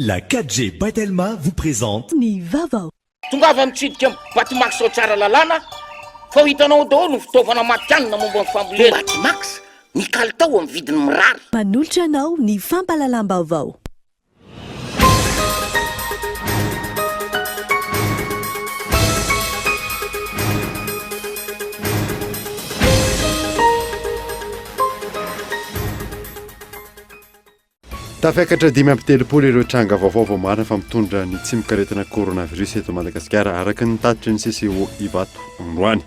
La 4G by Telma vous présente. Ny vaovao. Tongava mitsidika ny Batimax ao Tsaralalàna fa ho hitanao ao daholo ny fitaovana matihanina momba ny fambolena. Batimax, ny kalitao amin'ny vidiny mirary. Manolotra anao ny fampahalalam-baovao. Tafiakatra 35 ireo tranga vaovao voamarina fa mitondra ny tsimokaretina coronavirus eto Madagasikara, araka ny tatitry ny CCO Ivato androany.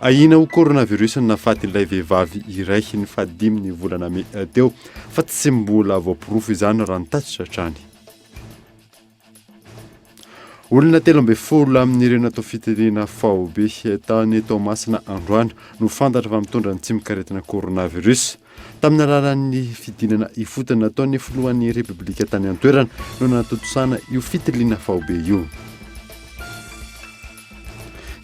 Ahiana ho coronavirus no nahafaty ilay vehivavy iray ny fahadimy ny volana mey teo, fa tsy mbola voaporofo izany raha ny tatitra hatrany. Olona 13 amin'ireo natao fitiliana faobe tany Toamasina androany no fantatra fa mitondra ny tsimokaretina coronavirus. Tamin'ny alalan'ny fidinana ifotony nataon'ny filohan'ny Repoblika tany an-toerana no nanatontosana io fitiliana faobe io.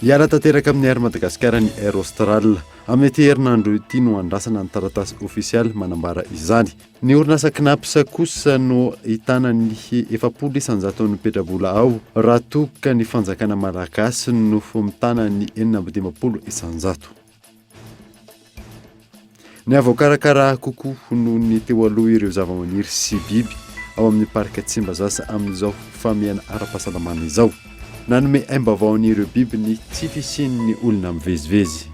Hiala tanteraka amin'ny Air Madagascar ny Air Austral. Amin'ity herinandro ity no andrasana ny taratasy ofisialy manambara izany. Ny orinasa Cnaps kosa no hitana ny 40 isanjaton'ny petrabola ao, raha toa ka ny fanjakana malagasy no mitana ny 56 isanjato. Nihavoakarakara kokoa noho ny teo aloha ireo zavamaniry sy biby ao amin'ny Parc Tsimbazaza amin'izao fahamehana ara-pahasalamana izao. Nanome aim-baovao an'ireo biby ny tsy fisian'ny olona mivezivezy.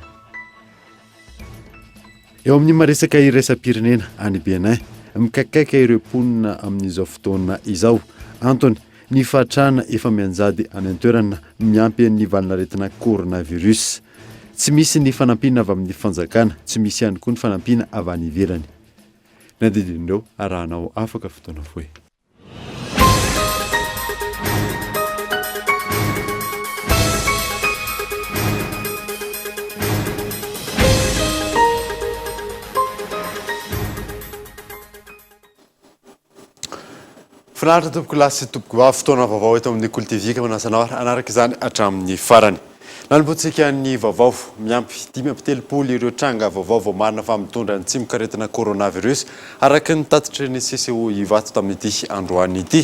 Eo amin'ny maresaka iraisam-pirenena any Bénin, mikaikaika ireo mponina amin'izao fotoana izao. Antony, ny fahatrana efa mianjady any an-toerana miampy ny valanaretina coronavirus. Tsy misy ny fanampiana avy amin'ny fanjakana, tsy misy ihany koa ny fanampiana avy any ivelany. Ny andinindin'ireo arahanao afaka fotoana fohy. Finaritra tompoko lahy sy tompoko vavy, fotoana vaovao eto amin'ny Kolo TV ka manasa anao ary hanaraka izany hatramin'ny farany. Nanombohantsika ny vaovao, miampy 35 ireo tranga vaovao voamarina fa mitondra ny tsimokaretina coronavirus, araka ny tatitry ny CCO Ivato tamin'ity androany ity.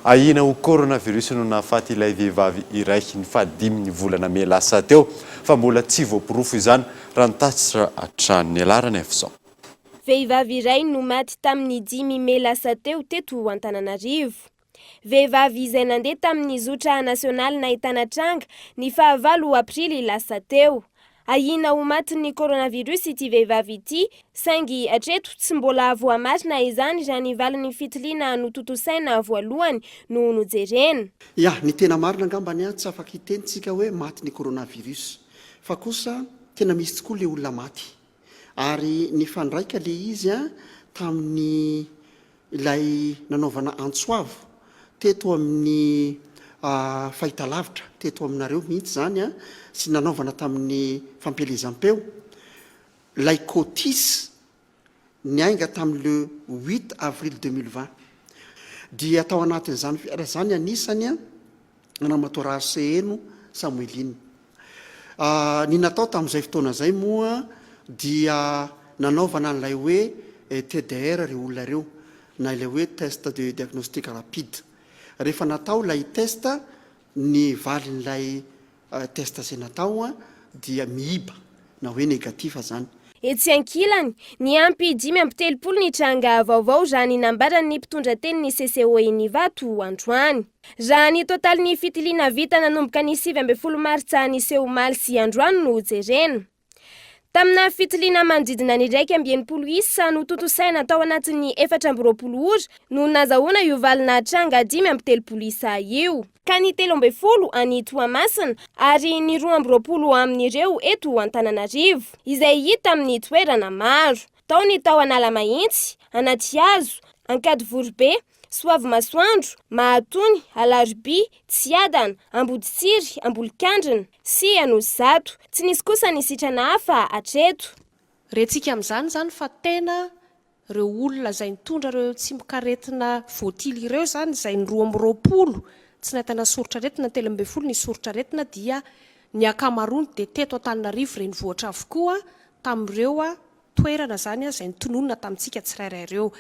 Ahiana ho coronavirus no nahafaty ilay vehivavy iray ny fahadimin'ny volana mey lasa teo, fa mbola tsy voaporofo izany raha ny tatitra hatrany. Ny laharana Efson. Vehivavy iray no maty tamin'ny dimy mey lasa teo teto Antananarivo. Vehivavy izay nandeha tamin'ny zotra nasionaly nahitana tranga ny fahavalo aprily lasa teo. Ahiana ho matin'ny coronavirus ity vehivavy ity saingy hatreto tsy mbola voamarina izany raha ny valin'ny fitiliana notontosaina voalohany no nojerena. Ya, ny tena marina angambany an, tsy afaka hiteny tsika hoe maty ny coronavirus. Fa kosa tena misy tokoa le olona maty. Ary nifandraika le izy an tamin'ny Ilay nanaovana antso avo teto amin'ny fahitalavitra, teto aminareo mihitsy izany an, sy nanaovana tamin'ny fampielezam-peo, ilay Cotisse niainga tamin'ny le huit avril 2020. Dia tao anatin'izany fiara izany anisany an, Ramatoa Rahariseheno Samoeline. Ny natao tamin'izay fotoana izay moa dia nanaovana an'ilay hoe TDR ireo olona ireo, na ilay hoe test de diagnostic rapide. Rehefa natao ilay test, ny valin'ilay test izay natao dia miiba na hoe négatif izany. Etsy ankilany, niampy 35 ny tranga vaovao raha ny nambaran'ny mpitondra tenin'ny CCO eny Ivato androany. Raha ny totalin'ny fitiliana vita nanomboka ny 19 martsa niseho omaly sy androany no jerena. Tamina fitiliana manodidina ny 61 isa notontosaina tao anatin'ny 24 ora no nazahoana io valina tranga 35 isa io. Ka ny 13 any Toamasina ary ny 22 amin'ireo eto Antananarivo, izay hita amin'ny toerana maro. Tao ny tao Analamahitsy, Anatihazo, Ankadivoribe, Soavimasoandro, Mahatony, Alarobia, Tsiadana, Amboditsiry, Ambolokandrina, sy Anosizato. Tsy nisy kosa ny sitrana hafa hatreto. Rentsika amin'izany izany fa tena ireo olona izay nitondra ireo tsimokaretina voatily ireo izany, izay ny 22 tsy nahitana soritr'aretina, ny 13 nisy soritr'aretina dia ny ankamaroany dia teto Antananarivo renivohitra avokoa tamin'ireo. toerana izany izay notononina tamintsika tsirairay ireo.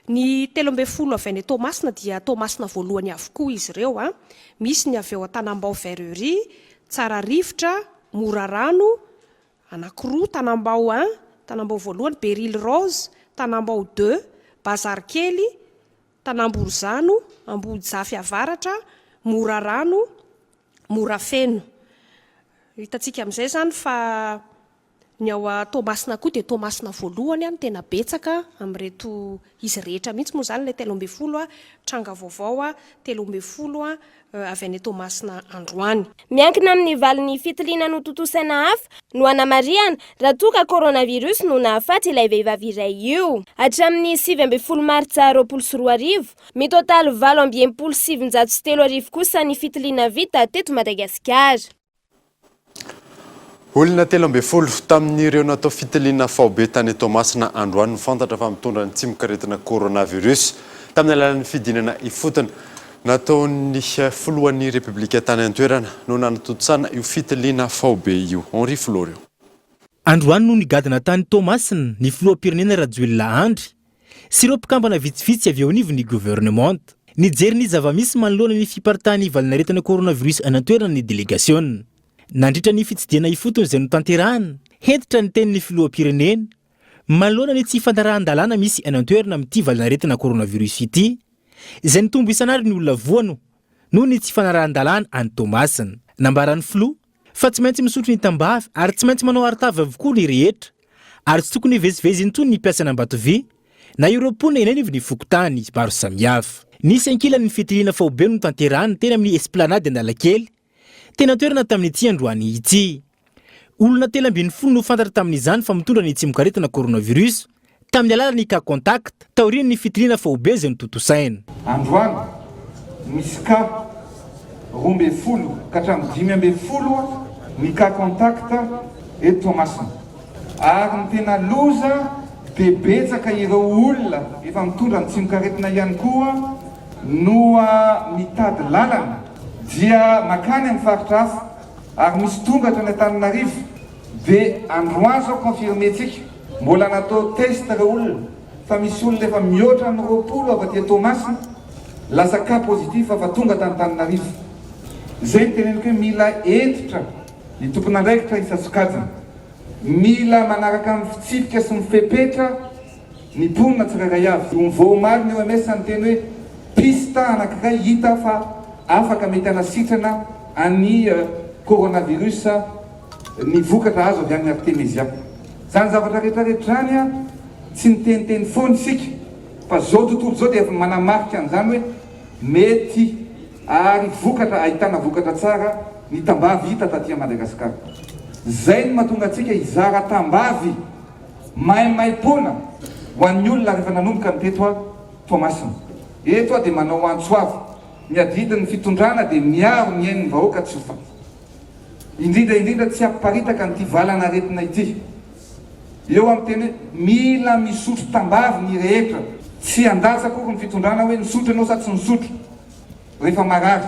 Ny 13 avy any Toamasina dia Toamasina voalohany avokoa izy ireo. Misy ny avy ao Antanambao Verrerie, Tsararivotra, Morarano, anankiroa, Tanambao un, Tanambao voalohany, Beryl Rose, Tanambao deux, Bazary kely, Tanamborizano, Ambohijafy Avaratra, Morarano, Morafeno. Hitantsika amin'izay izany fa ny ao Toamasina koa dia Toamasina voalohany no tena betsaka amin'ireto izy rehetra mihitsy moa izany ilay 13 tranga vaovao 13 avy any Toamasina androany. Miankina amin'ny valin'ny fitiliana notontosaina hafa no hanamarihana raha toa ka coronavirus no nahafaty ilay vehivavy iray io. Hatramin'ny 19 martsa 2020, mitotaly 3968 kosa ny fitiliana vita teto Madagasikara. Olona 13 tamin'ireo natao fitiliana faobe tany Toamasina androany no fantatra fa mitondra ny tsimokaretina coronavirus tamin'ny alalan'ny fidinana ifotony nataon'ny filohan'ny Repoblika tany an-toerana no nanatontosana io fitiliana faobe io. Henri Florian. Androany no nigadona tany Toamasina ny filoham-pirenena Rajoelina Andry sy ireo mpikambana vitsivitsy avy eo anivon'ny governemanta. Nijery ny zava-misy manoloana ny fiparitahan'ny valanaretina coronavirus any an-toerana ny delegasiona. Nandritra ny fitsidihana ifotony izay notanterahana, hentitra ny tenin'ny filoham-pirenena manoloana ny tsy fanarahan-dalàna misy any an-toerana amin'ity valanaretina coronavirus ity, izay nitombo isan'andro ny olona voa noho ny tsy fanarahan-dalàna any Toamasina. Nambaran'ny filoha fa tsy maintsy misotro ny tambavy ary tsy maintsy manao arotava avokoa ny rehetra ary tsy tokony hivezivezy intsony ny mpiasan'Ambatovy na ireo mponina eny anivon'ny fokontany maro samihafa. Nisy ankilany ny fitiliana faobe notanterahina teny amin'ny Esplanade Analakely, teny an-toerana tamin'ity androany ity. Olona 13 no fantatra tamin'izany fa mitondra ny tsimokaretina coronavirus tamin'ny alalan'ny cas contact taorian'ny fitiliana faobe izay notontosaina. Androany, misy cas 12 ka hatramin'ny 15 ny cas contact eto Toamasina. Ary ny tena loza dia betsaka ireo olona efa mitondra ny tsimokaretina ihany koa no mitady lalana dia makany amin'ny faritra hafa ary misy tonga hatrany Antananarivo dia androany izao confirmer-tsika mbola natao test ireo olona fa misy olona efa mihoatra ny 20 avy aty Toamasina lasa cas positif fa tonga tany Antananarivo. Izay no teneniko hoe mila hentitra ny tompon'andraikitra isan-tsokajiny. Mila manaraka ny fitsipika sy ny fepetra ny mponina tsirairay avy. Vao omaly ny OMS niteny hoe piste anankiray hita fa afaka mety hanasitrana an'ny coronavirus ny vokatra azo avy any Artemisia. Izany zavatra rehetra rehetra izany tsy niteniteny foana isika fa izao tontolo izao dia efa manamarika an'izany hoe mety ary vokatra ahitana vokatra tsara ny tambavy hita taty Madagasikara. Izay no mahatonga antsika hizara tambavy maimaimpoana ho an'ny olona rehefa nanomboka ny teto Toamasina. Eto aho dia manao antso avo, ny adidin'ny fitondrana dia miaro ny ain'ny vahoaka tsy ho faty. Indrindra indrindra tsy hampiparitaka an'ity valan'aretina ity. Eo aho miteny hoe mila misotro tambavy ny rehetra. Tsy handatsa akory ny fitondrana hoe nisotro ianao sa tsy nisotro rehefa marary.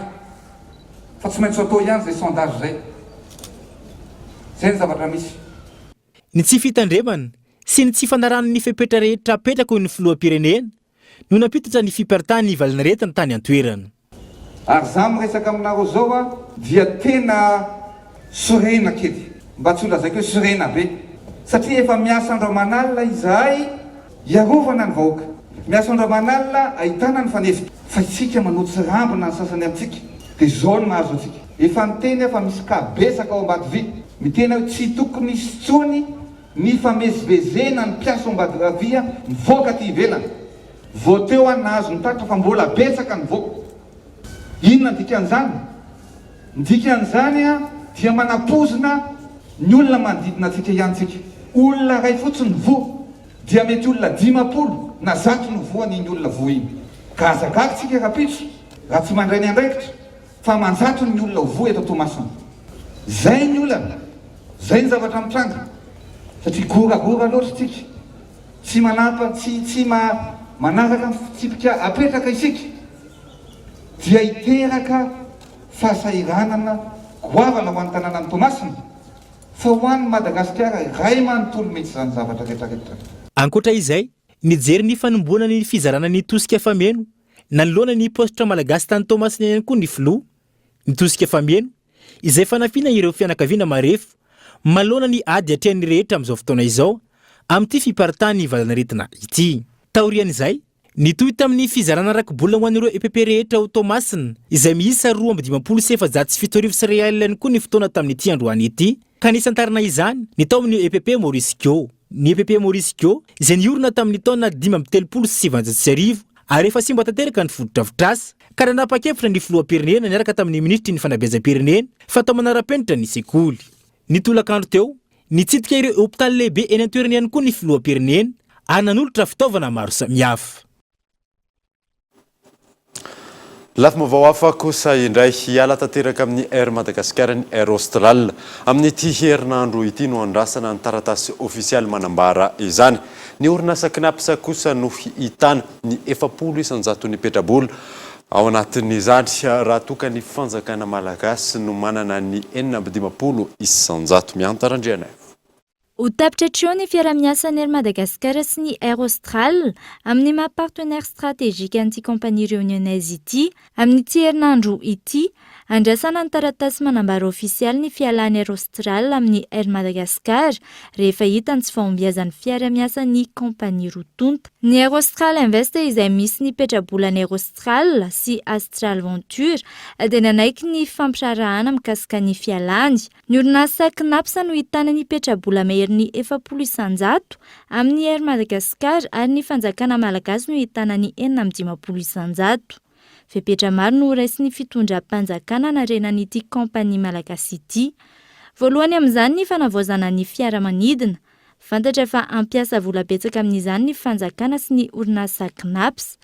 Fa tsy maintsy ho atao ihany izay sondage izay. Izay ny zavatra misy. Ny tsy fitandremana sy ny tsy fanarahana ny fepetra rehetra apetraka hoy ny filoham-pirenena no nampitatra ny fiparitahan'ny valanaretina tany an-toerana. Ary za miresaka aminareo zao a dia tena sorena kely, mba tsy ho lazaiko hoe sorena be, satria efa miasa andro aman'alina izahay hiarovana ny vahoaka, miasa andro aman'alina ahitana ny fanefitra, fa isika manao tsirambina ny sasany amintsika, dia zao no mahazo antsika. Efa niteny aho fa misy cas betsaka ao Ambatovi, miteny aho hoe tsy tokony hisy intsony ny famezivezena ny mpiasa ao Ambatovi mivoaka aty ivelany. Vao teo aho nahazo ny tatitra fa mbola betsaka ny voaka. Inona ny dikan'izany? Ny dikan'izany dia manapozina ny olona manodidina antsika ihany tsika. Olona iray fotsiny voa dia mety olona 50 na 100 no voan'iny olona voa iny. Ka aza gaga tsika rahampitso raha tsy mandray ny andraikitra fa aman-jatony ny olona ho voa eto Toamasina. Zay ny olana, zay ny zavatra mitranga satria goragora loatra tsika. Tsy manampa, tsy tsy ma manaraka ny fitsipika apetraka isika dia hiteraka fahasahiranana goavana ho an'ny tanànan'i Toamasina. Fa ho an'i Madagasikara iray manontolo mihitsy izany zavatra rehetra rehetra. Ankoatra izay, nijery ny fanombohana ny fizarana ny tosika fameno nanoloana ny paositra malagasy tany Toamasina ihany koa ny filoha. Ny tosika fameno, izay fanampiana ireo fianakaviana marefo manoloana ny ady atrehan'ny rehetra amin'izao fotoana izao amin'ity fiparitahan'ny valanaretina ity. Taorian'izay, Nitohy tamin'ny fizarana rakibolana ho an'ireo EPP rehetra ao Toamasina, izay miisa 7452 Réal ihany koa ny fotoana tamin'ity androany ity, ka nisantarana izany ny tao amin'ny EPP Maurice Go. Ny EPP Maurice Go, izay niorina tamin'ny taona 1935 ary efa simba tanteraka ny fotodrafitrasa, ka nanapa-kevitra ny filoham-pirenena niaraka tamin'ny minisitry ny fanabeazam-pirenena fa atao manara-penitra ny sekoly. Ny tolakandro teo, nitsidika ireo hopitaly lehibe eny an-toerana ihany koa ny filoham-pirenena ary nanolotra fitaovana maro samihafa. Lafim-baovao hafa kosa indray, hiala tanteraka amin'ny Air Madagascar ny Air Austral. Amin'ity herinandro ity no andrasana ny taratasy ofisialy manambara izany. Ny orinasa Cnaps kosa no hitana ny 40 isan-jaton'ny petrabola Ao anatin'izany, raha toa ka ny fanjakana malagasy no manana ny 56%. Mihanta Randrianaivo. Ho tapitra hatreo ny fiarahamiasan'ny Air Madagascar sy ny Air Austral amin'ny maha partenaire stratégique an'ity compagnie réunionnaise ity. Amin'ity herinandro ity, andrasana ny taratasy manambara ofisialy ny fialan'ny Air Austral amin'ny Air Madagascar rehefa hita ny tsy fahombiazan'ny fiarahamiasan'ny compagnie roa tonta. Ny Air Austral Invest izay misy ny petrabolan'ny Air Austral sy Astral Venture dia nanaiky ny fampiraharahana mikasika ny fialany. Ny orinasa Cnaps no hitana ny petrabola maherin'ny 40% amin'ny Air Madagascar ary ny fanjakana malagasy no hitana ny 56%. Fepetra maro no horaisin'ny fitondram-panjakana hanarenana ity kaompania malagasy ity. Voalohany amin'izany ny fanavaozana ny fiaramanidina. Fantatra fa hampiasa vola betsaka amin'izany ny fanjakana sy ny orinasa Cnaps.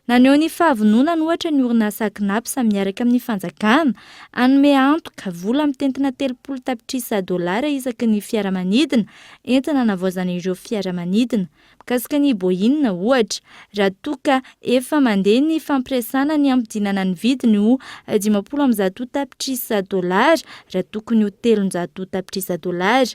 Naneho ny fahavononany ohatra ny orinasa Cnaps miaraka amin'ny fanjakana hanome antoka vola mitentina 30 tapitrisa dolara isaky ny fiaramanidina entina hanavaozana ireo fiaramanidina. Mikasika ny Boeing ohatra, raha toa ka efa mandeha ny fampiresana ny hampidinana ny vidiny ho 150 tapitrisa dolara raha tokony ho 300 tapitrisa dolara.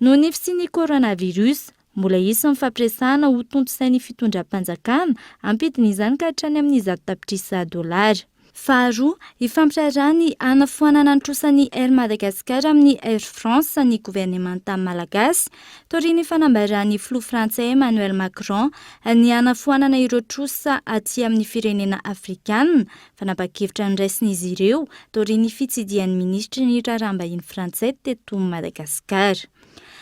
Noho ny fisian'ny coronavirus, mbola hisy ny fampiresahana ho tontosain'ny fitondram-panjakana hampidina izany ka hatrany amin'ny 100 tapitrisa dolara. Faharoa, hifampiraharaha ny hanafoanana ny trosan'ny Air Madagascar amin'ny Air France ny governemanta malagasy, taorian'ny fanambaran'ny filoha frantsay Emmanuel Macron ny hanafoanana ireo trosa aty amin'ny firenena afrikanina, Fanapahan-kevitra noraisin'izy ireo taorian'ny fitsidihan'ny minisitry ny Raharaham-bahiny frantsay teto Madagasikara.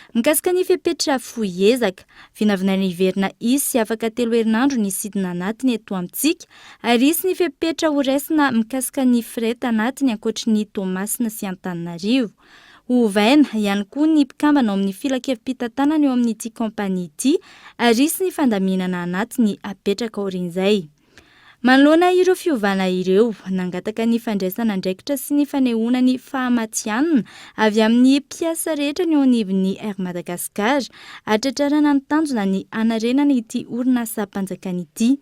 Mikasika ny fepetra fohy ezaka, vinavinaina hiverina hisy afaka telo herinandro ny sidina anatiny eto amintsika ary hisy ny fepetra horaisina mikasika ny fret anatiny ankoatry ny Toamasina sy Antananarivo. Ho ovaina ihany koa ny mpikambana ao amin'ny filankevi-pitantanana eo amin'ity kaompania ity ary hisy ny fandaminana anatiny hapetraka aorian'izay. Manoloana ireo fiovana ireo, nangataka ny fandraisana andraikitra sy ny fanehoana ny fahamatihanina avy amin'ny mpiasa rehetra ny eo anivon'ny Air Madagascar hatratrarana ny tanjona ny hanarenana ity orinasam-panjakana ity.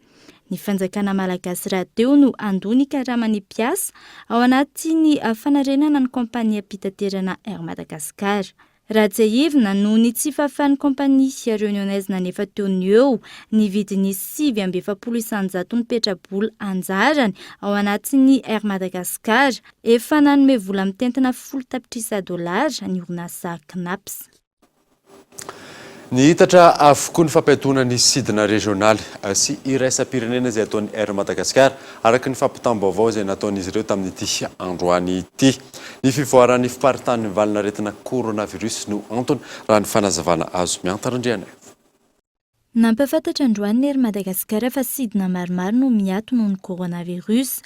Ny fanjakana malagasy rahateo no handoa ny karaman'ny mpiasa ao anatin'ny fanarenana ny kaompaniam-pitaterana Air Madagascar. Raha tsiahivina, noho ny tsy fahafahan'ny kaompania Réunionnaise nanefa teo no eo ny vidin'ny 49 isan-jaton'ny petrabola anjarany ao anatin'ny Air Madagascar, efa nanome vola mitentina folo tapitrisa dolara ny orinasa Cnaps. Nihitatra avokoa ny fampiatoana ny sidina rezionaly sy iraisam-pirenena izay ataon'ny Air Madagascar, araka ny fampitam-baovao izay nataon'izy ireo tamin'ity androany ity. Ny fivoaran'ny fiparitahan'ny valanaretina coronavirus no antony, raha ny fanazavana azo. Mihanta Randrianaivo. Nampahafantatra androany ny Air Madagascar fa sidina maromaro no miato noho ny coronavirus.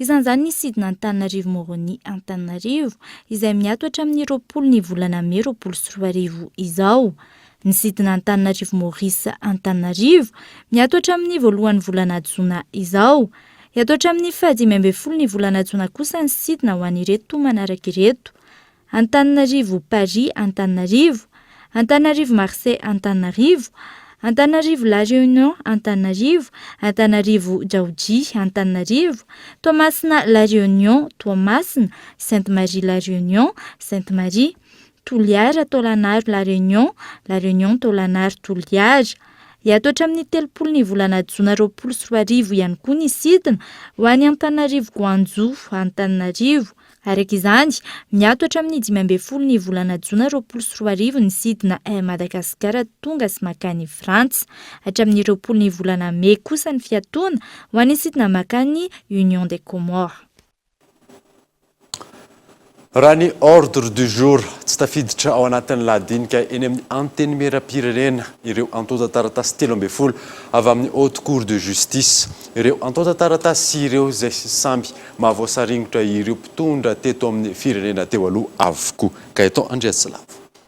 Isan'izany ny sidina Antananarivo Moroni Antananarivo izay miato hatramin'ny 20 ny volana mey 2020 izao. Ny sidina Antananarivo Maurice Antananarivo miato hatramin'ny voalohan'ny volana jona izao. Hiato hatramin'ny faha-15 ny volana jona kosa ny sidina ho an'ireto manaraka ireto. Antananarivo Paris Antananarivo, Antananarivo Marseille Antananarivo, Antananarivo La Réunion Antananarivo, Antananarivo Djaodji Antananarivo, Toamasina La Réunion Toamasina, Sainte Marie La Réunion Sainte Marie. Toliara, Taolagnaro, La Réunion, La Réunion, Taolagnaro, Toliara. Hiato hatramin'ny 30 ny volana jona 2020 ihany koa ny sidina ho any Antananarivo Guangzhou, Antananarivo. Araka izany, miato hatramin'ny 15 ny volana jona 2020 ny sidina Air Madagascar tonga sy mankany Frantsa. Hatramin'ny 20 ny volana mey kosa ny fiatoana ho an'ny sidina mankany Union des Comores. Raha ny ordre du jour, tsy tafiditra ao anatin'ny lahadinika eny amin'ny Antenimierampirenena ireo antontan-taratasy 13 avy amin'ny Haute Cour de Justice. Ireo antontan-taratasy ireo izay samby mahavoasaringotra ireo mpitondra teto amin'ny firenena teo aloha avokoa. Gaëtan Andriatsilavo.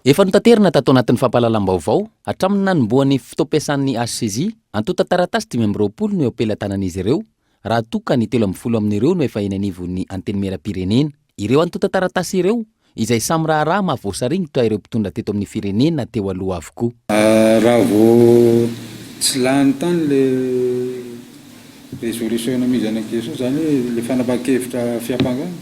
Efa notaterina tato anatin'ny fampahalalam-baovao hatramin'ny nanombohan'ny fotoam-piasan'ny HCJ, antontan-taratasy 25 no eo am-pelatanan'izy ireo raha toa ka ny 13 amin'ireo no efa eny anivon'ny Antenimierampirenena. Ireo antontan-taratasy ireo, izay samy raharaha mahavoasaringotra ireo mpitondra teto amin'ny firenena teo aloha avokoa. Raha vao tsy lany tany le résolution mise en accusation, zany hoe le fanapahan-kevitra fiampangana,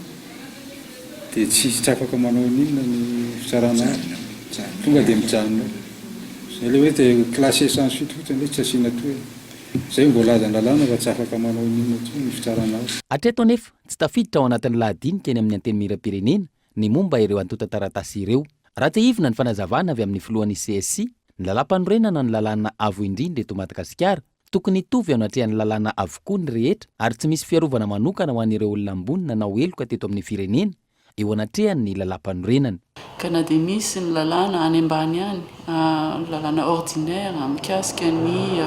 dia tsisy tsy afaka manao n'inona ny fitsarana azy, tonga dia mijanona eo. Zay le hoe dia classé sans suite fotsiny le izy, tsy asiana tohiny. Izay no voalazan'ny lalàna fa tsy afaka manao n'inona intsony ny fitsarana azy. Hatreto anefa, tsy tafiditra ao anatin'ny lahadinika eny amin'ny Antenimierampirenena ny momba ireo antontan-taratasy ireo. Raha tsiahivina ny fanazavana avy amin'ny filohan'ny CSI, ny lalàmpanorenana no lalàna avo indrindra eto Madagasikara. Tokony hitovy eo anatrehan'ny lalàna avokoa ny rehetra ary tsy misy fiarovana manokana ho an'ireo olona ambony nanao heloka teto amin'ny firenena eo anatrehan'ny lalàmpanorenana. Ka na dia misy ny lalàna any ambany any, lalàna ordinaire mikasika ny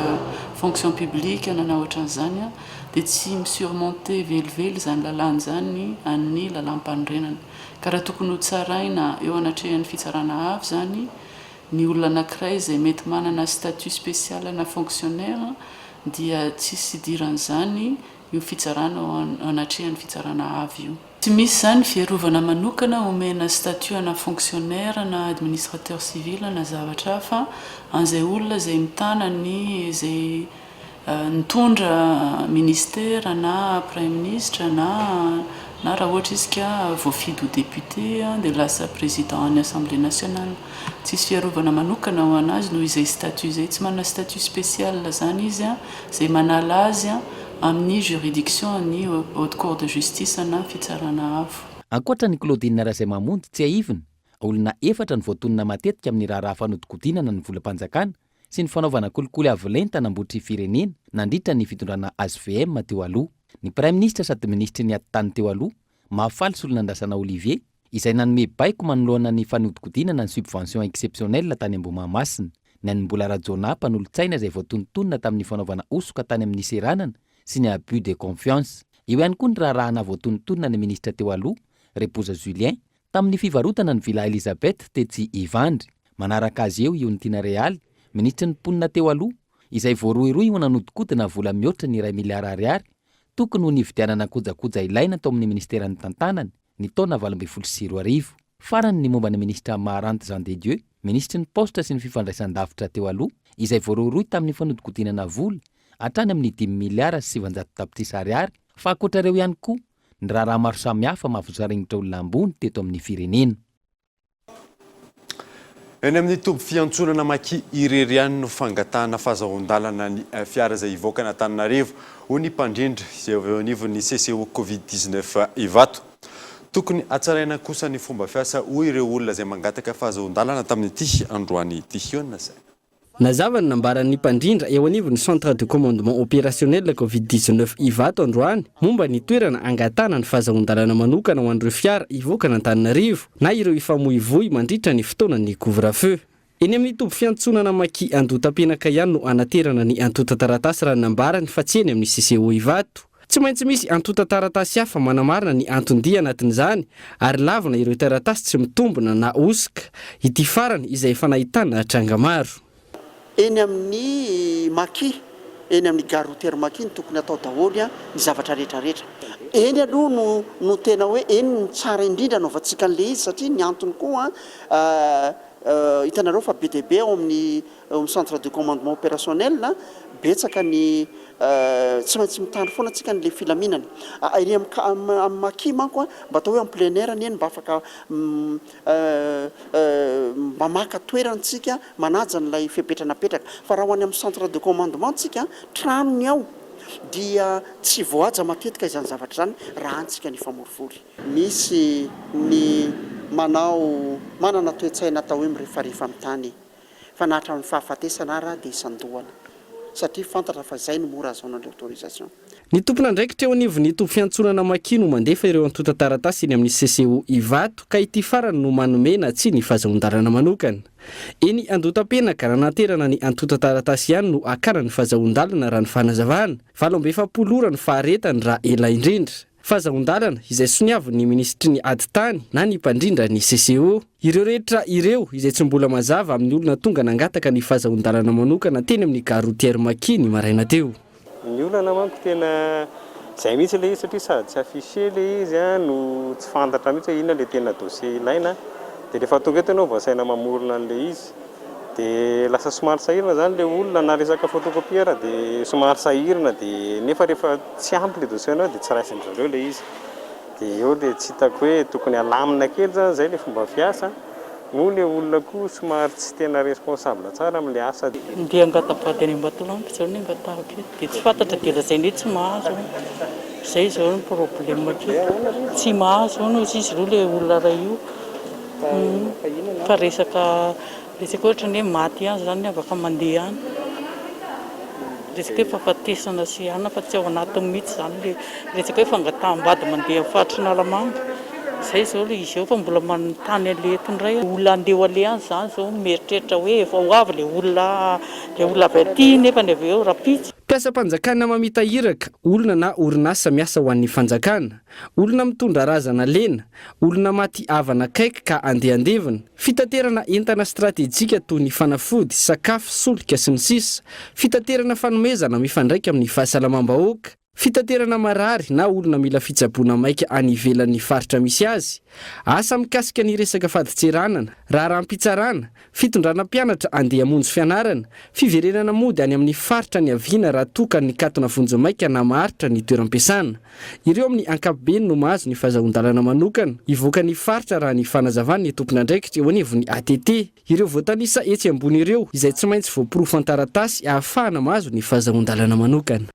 fonction publique na na ohatran'izany dia tsy mi-surmonter velively izany lalàna izany an'ny lalàmpanorenana. Ka raha tokony ho tsaraina eo anatrehan'ny fitsarana avo izany ny olona anankiray izay mety manana statut spécial na fonctionnaire dia tsisy idiran'izany io fitsarana eo anatrehan'ny fitsarana avo io. Tsy misy izany fiarovana manokana omena statut ana fonctionnaire na administrateur civil na zavatra hafa an'izay olona izay mitana ny izay nitondra ministera na praiminisitra na na raha ohatra izy ka voafidy ho député dia lasa président an'ny assemblée nationale. Tsisy fiarovana manokana ho an'azy noho izay statut izay. Tsy manana statut spécial izany izy izay manala azy amin'ny juridiction an'ny Haute Cour de Justice na Fitsarana Avo. Ankoatra an'i Claudine Razaimamonjy, tsiahivina, olona efatra no voatonona matetika amin'ny raharaha fanodinkodinana ny volam-panjakana sy ny fanaovana kolikoly avo lenta nambotry firenena nandritra ny fitondrana hvm teo aloha. Ny Praiminisitra sady minisitry ny Atitany teo aloha, Mahafaly Solonandrasana Olivier, izay nanome baiko manoloana ny fanodinkodinana ny subvention exceptionnelle tany Ambohimahamasina. Ny an'i Mbola Rajaonah, mpanolotsaina izay voatonontonona tamin'ny fanaovana hosoka tany amin'ny seranana sy ny abus de confiance. Eo ihany koa ny raharaha nahavoatonontonona ny minisitra teo aloha, Reboza Julien, tamin'ny fivarotana ny Villa Elizabeth tetsy Ivandry. Manaraka azy eo i Onitiana Realy, minisitry ny mponina teo aloha, izay voarohirohy ho nanodinkodina vola mihoatra ny iray miliara ariary tokony ho nividianana kojakoja ilaina tao amin'ny minisiteran'ny tantanany ny taona 2018. Farany ny momba ny minisitra Maharanty Jean de Dieu, minisitry ny paositra sy ny fifandraisan-davitra teo aloha, izay voarohirohy tamin'ny fanodinkodinana vola hatrany amin'ny dimy miliara sy 900 tapitrisa ariary, fa ankoatra ireo ihany koa ny raharaha maro samihafa mahavoasaringotra olona ambony teto amin'ny firenena. Eny amin'ny toby fiantsonana Maki irery ihany no fangatahana fahazahoan-dalana ny fiara izay hivoaka an'Antananarivo, hoy ny mpandrindra izay avy eo anivon'ny CCO Covid 19 Ivato. Tokony hatsaraina kosa ny fomba fiasa, hoy ireo olona izay mangataka fahazahoan-dalana tamin'ity androany ity. Hihaonana saina. Nazava ny nambaran'ny mpandrindra eo anivon'ny Centre de commandement opérationnel Covid 19 Ivato androany momba ny toerana angatahana ny fahazahoan-dalana manokana ho an'ireo fiara hivoaka an'Antananarivo na ireo hifamoivoy mandritra ny fotoanan'ny couvre-feu. Eny amin'ny toby fiantsonana Maki Andohatapenaka ihany no hanaterana ny antontan-taratasy raha ny nambarany fa tsy eny amin'ny CCO Ivato. Tsy maintsy misy antontan-taratasy hafa manamarina ny anton-dia anatin'izany ary lavina ireo taratasy tsy mitombina na hosoka. Ity farany izay efa nahitana tranga maro. Eny amin'ny Maki, eny amin'ny gare routière Maki no tokony atao daholo ny zavatra rehetra rehetra. Eny aloha no no tena hoe eny no tsara indrindra anaovantsika an'ilay izy satria ny antony koa hitanareo fa be dia be ao amin'ny Ao amin'ny centre de commandement opérationnel, betsaka ny Tsy maintsy mitandro foana tsika an'ilay filaminana. Ery amin'ny maquis manko mba atao hoe en plein air anie no mba afaka mba maka toerana tsika manaja an'ilay fepetra napetraka. Fa raha ho any amin'ny centre de commandement tsika, tranony ao, dia tsy voahaja matetika izany zavatra izany raha any tsika nifamorivory. Misy ny manao manana toe-tsaina atao hoe mirefarefa amin'ny tany. Fa na hatramin'ny fahafatesana ara dia sandohana. Satria fantatra fa izay no mora ahazoana an'ilay autorisation. Ny tompon'andraikitra eo anivon'ny toby fiantsonana Maki no mandefa ireo antontan-taratasy eny amin'ny CCO Ivato ka ity farany no manome na tsia ny fahazahoan-dalana manokana. Eny Andohatapenaka, nanaterana ny antontan-taratasy ihany no hakana ny fahazahoan-dalana raha ny fanazavana. 48 ora ny faharetany raha ela indrindra. Fahazahoan-dalana, izay soniavin'ny minisitry ny ady tany na ny mpandrindra ny CCO. Ireo rehetra ireo, izay tsy mbola mazava amin'ny olona tonga nangataka ny fahazahoan-dalana manokana teny amin'ny gare routière Maki ny maraina teo. Ny olana manko tena izay mihitsy ilay izy satria sady tsy affiché ilay izy no tsy fantatra mihitsy hoe inona ilay tena dossier ilaina dia rehefa tonga eto ianao vao asaina mamorona an'ilay izy. Dia lasa somary sahirana izany ilay olona na resaka photocopie ara dia somary sahirana dia nefa rehefa tsy ampy ilay dossier anao dia tsy raisin-dry zareo ilay izy. Dia eo ilay tsy hitako hoe tokony alamina kely izany izay ilay fomba fiasa, moa ilay olona koa somary tsy tena responsable tsara amin'ilay asa. Ndeha hangata-bady any Ambatolampy izao ny angatahako eto dia tsy fantatra dia lazainy hoe tsy mahazo hono. Izay izao ny problème aketo. Tsy mahazo hono hozy izy aloha ilay olona iray io. Fa resaka resaka ohatran'ny hoe maty ihany izany ny afaka mandeha any. Resaka hoe fahafatesana sy anona fa tsy ao anatiny mihitsy izany ilay resaka hoe fangataham-bady mandeha amin'ny faritry Analamanga. Izay izao ilay izy eo fa mbola manontany an'ilay eto indray. Olona handeha ho aleha any izany izao mieritreritra hoe efa ho avy ilay olona ilay olona avy aty nefa ny avy eo rahampitso. Mpiasam-panjakana mamita iraka, olona na orinasa miasa ho an'ny fanjakana, olona mitondra razana lena, Olona maty havana akaiky ka andeha handevina, fitaterana entana stratejika toy ny fanafody, sakafo, solika, sy ny sisa, fitaterana fanomezana mifandraika amin'ny fahasalamam-bahoaka, fitaterana marary na olona mila fitsaboana maika any ivelan'ny faritra misy azy, asa mikasika ny resaka fadintseranana, raharaham-pitsarana, Fitondrana mpianatra andeha hamonjy fianarana, fiverenana mody any amin'ny faritra niaviana raha toa ka nikatona vonjimaika na maharitra ny toeram-piasana. Ireo amin'ny ankapobeny no mahazo ny fahazahoan-dalana manokana hivoaka ny faritra raha ny fanazavan'ny tompon'andraikitra eo anivon'ny ATT. Ireo voatanisa etsy ambony ireo izay tsy maintsy voaporofo an-taratasy ahafahana mahazo ny fahazahoan-dalana manokana.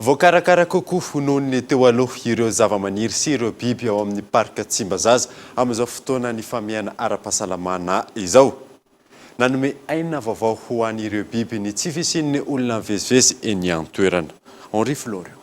Voakarakara kokoa noho ny teo aloha ireo zavamaniry sy ireo biby ao amin'ny Parc Tsimbazaza amin'izao fotoanan'ny famehana ara-pahasalamana izao. Nanome aina vaovao ho an'ireo biby ny tsy fisian'ny olona mivezivezy eny an-toerana. Henri Florio.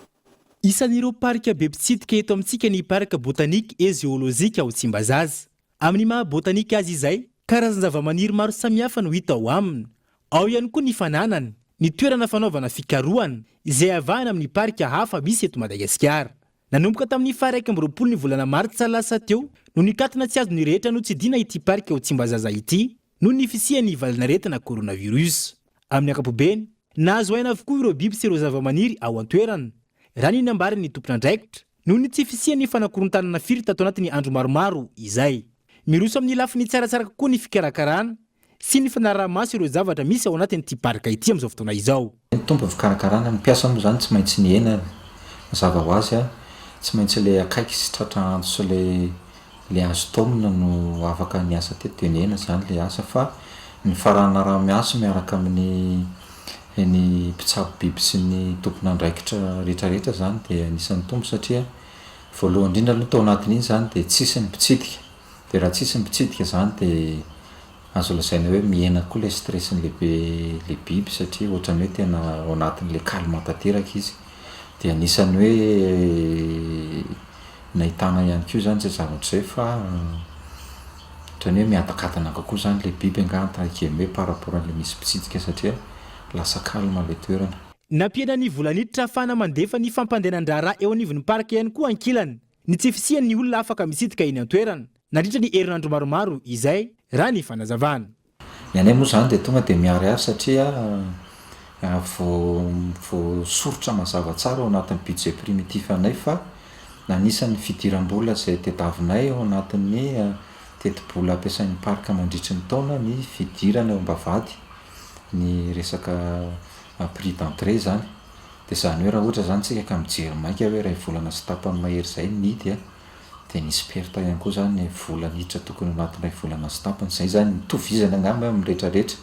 Isan'ireo parc be mpitsidika eto amintsika ny Parc Botanique et Zoologique ao Tsimbazaza. Amin'ny maha botanique azy izay, karazan-javamaniry maro samihafa no hita ao aminy. Ao ihany koa ny fananany ny toerana fanaovana fikarohana izay avahana amin'ny parc hafa misy eto Madagasikara. Nanomboka tamin'ny faha 21 ny volana martsa lasa teo no nikatona tsy azon'ny rehetra notsidihina ity parc ao Tsimbazaza ity noho ny fisian'ny valin'aretina coronavirus. Amin'ny ankapobeny, nahazo aina avokoa ireo biby sy ireo zavamaniry ao an-toerana, raha ny nambaran'ny tompon'andraikitra. Noho ny tsy fisian'ny fanakorontanana firy tato anatin'ny andro maromaro izay. Miroso amin'ny lafiny tsaratsara kokoa ny fikarakarana sy ny fanaraha-maso ireo zavatra misy ao anatin'ity parc ity amin'izao fotoana izao. Nitombo ny fikarakarana, ny mpiasa moa izany tsy maintsy nihena, mazava ho azy, tsy maintsy ilay akaiky sy tratra antso sy ilay ilay azo taomina no afaka niasa teto dia nihena izany ilay asa fa ny faranaraha-miaso miaraka amin'ny ny mpitsabo biby sy ny tompon'andraikitra rehetra rehetra izany dia anisan'ny nitombo satria voalohany indrindra aloha tao anatin'iny izany dia tsisy ny mpitsidika dia raha tsisy ny mpitsidika izany dia azo lazaina hoe mihena koa ilay stress-n'ilay be ilay biby satria ohatran'ny hoe tena ao anatin'ilay calme tanteraka izy dia anisan'ny hoe nahitana ihany koa izany izay zavatra izay fa ohatran'ny hoe miadakadana kokoa izany ilay biby angaha entre guillemets par rapport an'ilay misy mpitsidika satria lasa calme ilay toerana. Nampihena ny vola niditra ahafahana mandefa ny fampandehanan-draharaha eo anivon'ny parc ihany koa ankilany ny tsy fisian'ny olona afaka mitsidika eny an-toerana nandritra ny herinandro maromaro izay, raha ny fanazavana. Ny anay moa izany dia tonga dia miharihary satria voasoritra mazava tsara ao anatin'ny budget primitif anay fa anisan'ny fidiram-bola izay tediavinay ao anatin'ny tetibola ampiasain'ny parc mandritry ny taona ny fidirana eo am-bavahady ny resaka prix d'entrée izany. Dia izany hoe raha ohatra izany tsika ka mijery maika hoe iray volana sy tapany mahery izay ny nidy a, dia nisy perte ihany koa izany ny vola niditra tokony ho anatin'ny iray volana sy tapany. Izay izany itovizana angamba amin'ny rehetrarehetra.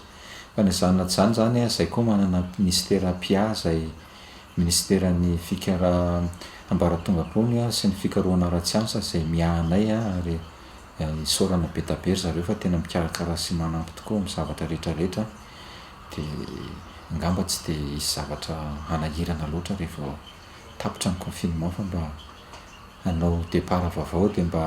Fa na izany na tsy izany izany a, izay koa manana minisitera mpiahy izay minisiteran'ny fikara ambaratonga ambony sy ny fikarohana ara-tsiansa izay miahy anay ary isaorana be da be ry zareo fa tena mikarakara sy manampy tokoa amin'ny zavatra rehetrarehetra. Dia angamba tsy dia hisy zavatra hanahirana loatra rehefa tapitra ny confinement fa mba hanao départ vaovao dia mba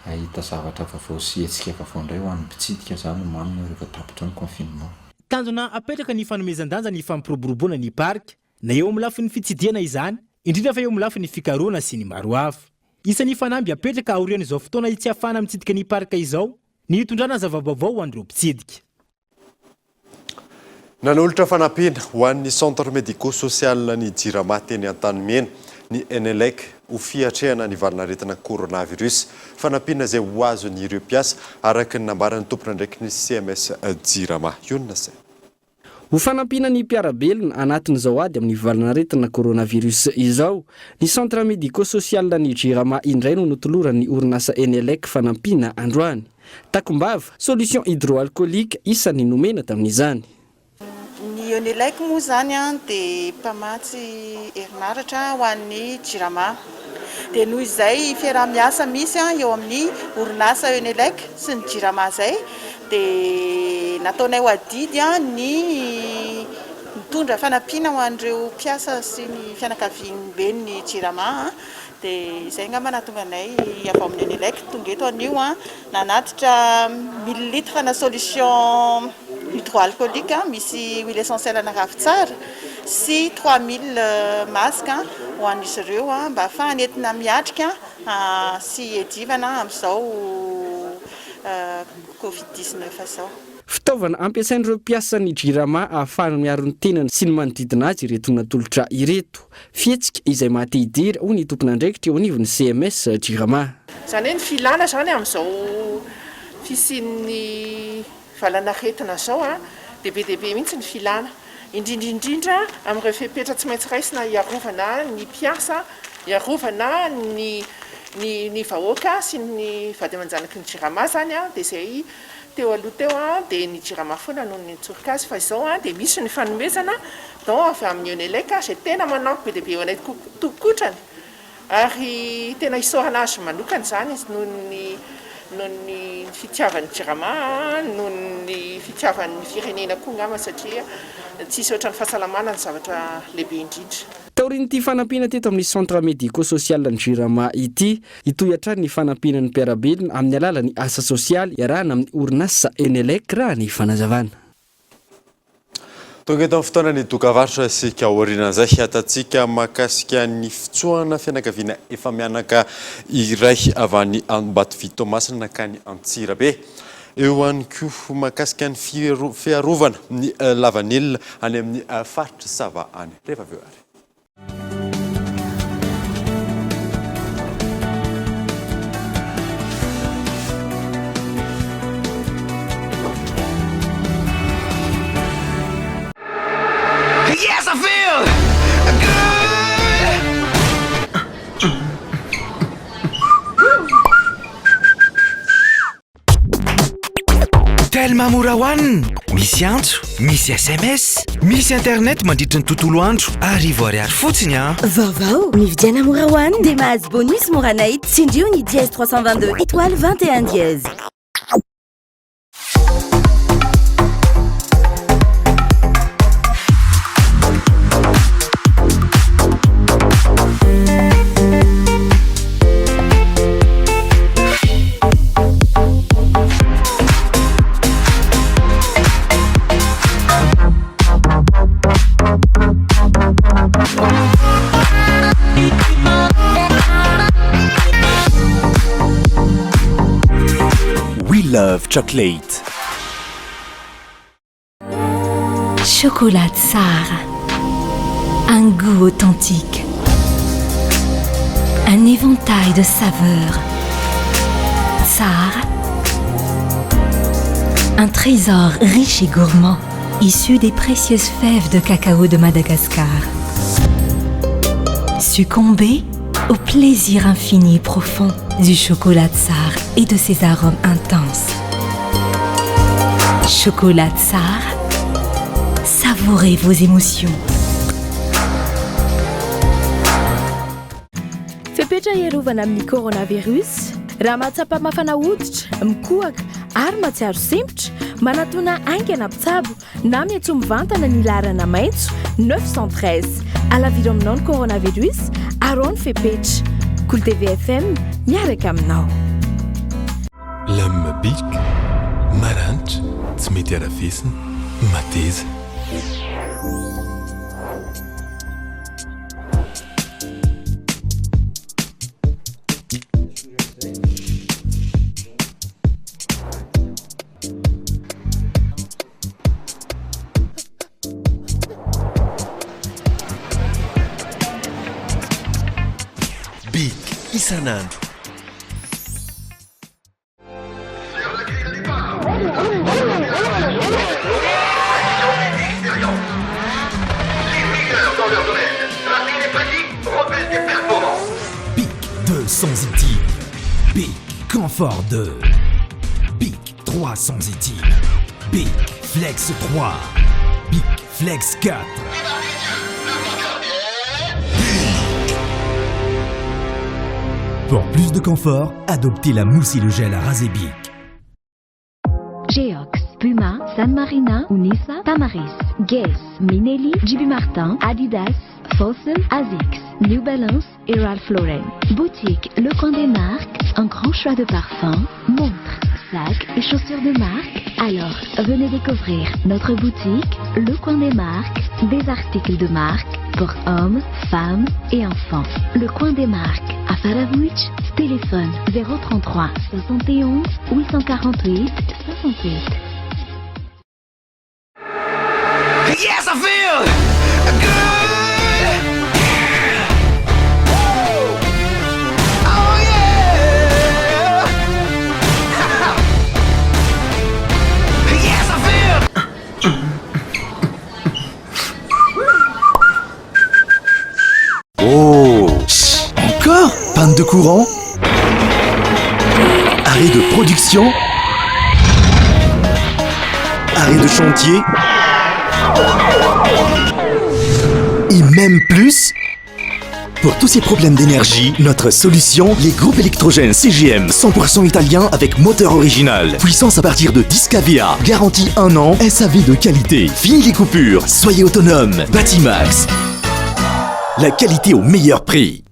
hahita zavatra vaovao sy hetsika vaovao indray ho an'ny mpitsidika izany homanina rehefa tapitra ny confinement. Tanjona apetraka ny fanomezan-danja ny fampiroboroboana ny parc, na eo amin'ny lafiny fitsidihana izany, indrindra fa eo amin'ny lafiny fikarohana sy ny maro hafa. Isan'ny fanamby apetraka aorian'izao fotoana tsy ahafahana mitsidika ny parc izao ny hitondrana zava-baovao ho an'ireo mpitsidika. Nanolotra fanampiana ho an'ny Centre Médico-Social ny Jirama teny Antanimena ny Enelec ho fiatrehana ny valanaretina coronavirus. Fanampiana izay ho azon'ireo mpiasa, araka ny nambaran'ny tompon'andraikitry ny CMS Jirama. Ionona Saina. Ho fanampiana ny mpiara-belona anatin'izao ady amin'ny valanaretina coronavirus izao, ny Centre Médico-Social ny Jirama indray no notoloran'ny orinasa Enelec fanampiana androany. Takom-bava, solution hydroalcoolique, isan'ny nomena tamin'izany. Ny Enelec moa izany dia mpamatsy herinaratra ho an'ny Jirama. Dia noho izay fiaraha-miasa misy eo amin'ny orinasa Enelec sy ny Jirama izay dia nataonay ho adidy ny mitondra fanampiana ho an'ireo mpiasa sy ny fianakaviamben'ny Jirama. Dia izay angamba nahatonga anay avy ao amin'ny Enelec tonga eto anio nanatitra mille litres na solution hydroalcoolique misy huile essentielle ana ravintsara sy 3000 masques ho an'izy ireo mba hahafahany entina miatrika sy hiadivana amin'izao Covid 19 izao. Fitaovana ampiasain'ireo mpiasan'ny Jirama ahafahany miaro ny tenany sy ny manodidina azy ireto natolotra ireto. Fihetsika izay maha te hidera, hoy ny tompon'andraikitra eo anivon'ny CMS Jirama. Izany hoe ny filana izany amin'izao fisian'ny valan'aretina izao dia be dia be mihitsy ny filana. Indrindra indrindra amin'ireo fepetra tsy maintsy raisina hiarovana ny mpiasa, hiarovana ny ny ny vahoaka sy ny vady aman-janaky ny Jirama izany dia izay teo aloha teo dia ny Jirama foana no nitsoroka azy fa izao dia misy ny fanomezana don avy amin'ny Enelec izay tena manampy be dia be eo anay tokotrany ary tena isaorana azy manokana izany izy noho ny noho ny fitiavan'ny Jirama noho ny fitiavan'ny firenena koa angamba satria tsisy ohatran'ny fahasalamana ny zavatra lehibe indrindra. Taorian'ity fanampiana teto amin'ny Centre Médico Social ny Jirama ity, hitohy hatrany ny fanampiana ny mpiara-belona amin'ny alalan'ny asa sosialy iarahana amin'ny orinasa Enelec raha ny fanazavana. Tonga eto amin'ny fotoana ny dokavarotra isika aorianan'izay hiatantsika mahakasika ny fitsoahana fianakaviana efa-mianaka iray avy any Ambatovy Toamasina nankany Antsirabe. Eo ihany koa mahakasika ny fiarovana ny lavanila any amin'ny faritra Sava any. Rehefa avy eo ary. Yes, I feel good. Telma mora hohanina, misy antso, misy sms, misy internet mandritry ny tontolo andro, arivo ariary fotsiny an! Vaovao, mividiana mora hohanina dia mahazo bonus mora night, tsindrio ny dièse 322 étoile 21 dièse. We love chocolate. Chocolat tsara. Un goût authentique. Un éventail de saveurs. Tsara. Un trésor riche et gourmand. Issu des précieuses fèves de cacao de Madagascar. Succombez au plaisir infini et profond du chocolat tsar et de ses arômes intenses. Chocolat tsar, savourez vos émotions. Fepetra hiarovana amin'ny coronavirus, Raha mahatsapa mafana hoditra, mikohaka ary mahatsiaro sempotra, manatòna haingana mpitsabo na miantsoa mivantana ny laharana maitso 913. Alaviro aminao ny coronavirus, araho ny fepetra. Kolo TV FM, miaraka aminao. Lame bic, maranitra, tsy mety arafesina, mateza. Big isan'andro. Bic 200 ity. Bic Confort 2. Bic 300 ity. Bic Flex 3. Bic Flex 4. Pour plus de confort, adoptez la mousse et le gel à raser Bic. Geox, Puma, San Marina, Unisa, Tamaris, Guess, Minelli, JB Martin, Adidas, Fossil, Asics, New Balance et Ralph Lauren. Boutique Le Coin des Marques, un grand choix de parfums, montres, sacs et chaussures de marque. Alors, venez découvrir notre boutique Le Coin des Marques, des articles de marque pour hommes, femmes et enfants. Le Coin des Marques à Faravohitra, téléphone 033 71 848 68. Yes, I feel good. Oh yeah. Yes, I feel. Oh Encore Panne de courant Arrêt de production Arrêt de chantier Et même plus Pour tous ces problèmes d'énergie, notre solution, les groupes électrogènes CGM 100% italien avec moteur original. Puissance à partir de 10 kVA, garantie 1 an, SAV de qualité. Fini les coupures, soyez autonome. Batimax. La qualité au meilleur prix.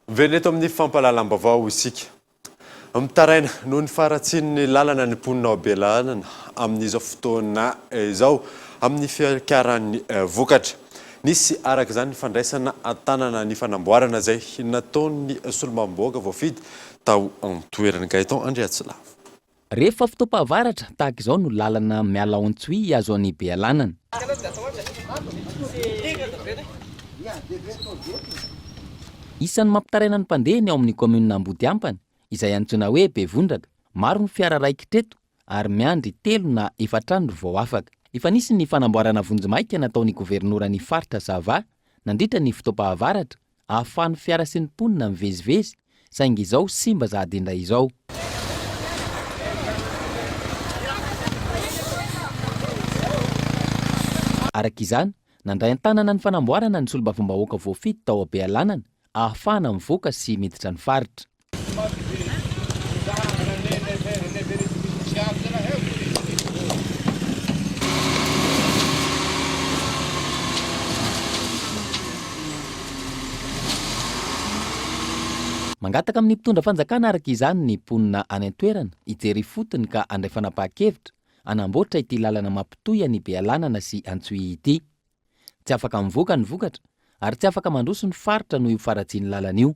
Miverina eto amin'ny fampahalalam-baovao isika. Mitaraina noho ny faharatsian'ny lalana ny mponina ao Bealanana amin'izao fotoana izao amin'ny fiakaran'ny vokatra. Nisy araka izany ny fandraisana an-tanana ny fanamboarana izay nataon'ny solombavambahoaka voafidy tao an-toerana. Gaëtan Andriatsilavo. Rehefa fotoam-pahavaratra tahaka izao no lalana miala ao Antsohihy hihazo an'i Bealanana. Isan'ny mampitaraina ny mpandeha ny ao amin'ny kaominina Ambodiampana, izay antsoina hoe Bevondraka. Maro ny fiara raikitra eto ary miandry telo na efatra andro vao afaka. Efa nisy ny fanamboarana vonjimaika nataon'ny governoran'ny faritra Sava nandritra ny fotoam-pahavaratra ahafahan'ny fiara sy ny mponina mivezivezy saingy izao simba zahady indray izao. Araka izany, nandray an-tanana ny fanamboarana ny solombavambahoaka voafidy tao Bealanana ahafahana mivoaka sy miditra ny faritra. Mangataka amin'ny mpitondra fanjakana araka izany ny mponina any an-toerana hijery ifotony ka handray fanapahan-kevitra hanamboatra ity lalana mampitohy an'i Bealanana sy Antsohihy ity. Tsy afaka mivoaka ny vokatra ary tsy afaka mandroso ny faritra noho io faharatsian'ny lalana io.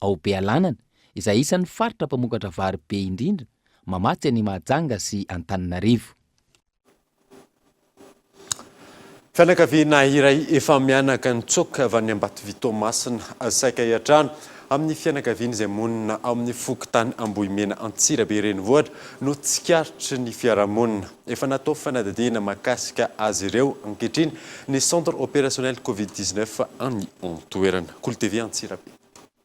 Ao Bealanana, izay isan'ny faritra mpamokatra vary be indrindra, mamatsy an'i Mahajanga sy Antananarivo. Fianakaviana iray efa mianaka nitsoaka avy any Ambatovy Toamasina saika hiantrano amin'ny fianakaviany izay monina ao amin'ny fokontany Ambohimena Antsirabe renivohitra no tsikaritry ny fiarahamonina. Efa natao fanadihadiana mahakasika azy ireo ankehitriny ny Centre Opérationnel Covid 19 any an-toerana. Kolo TV Antsirabe.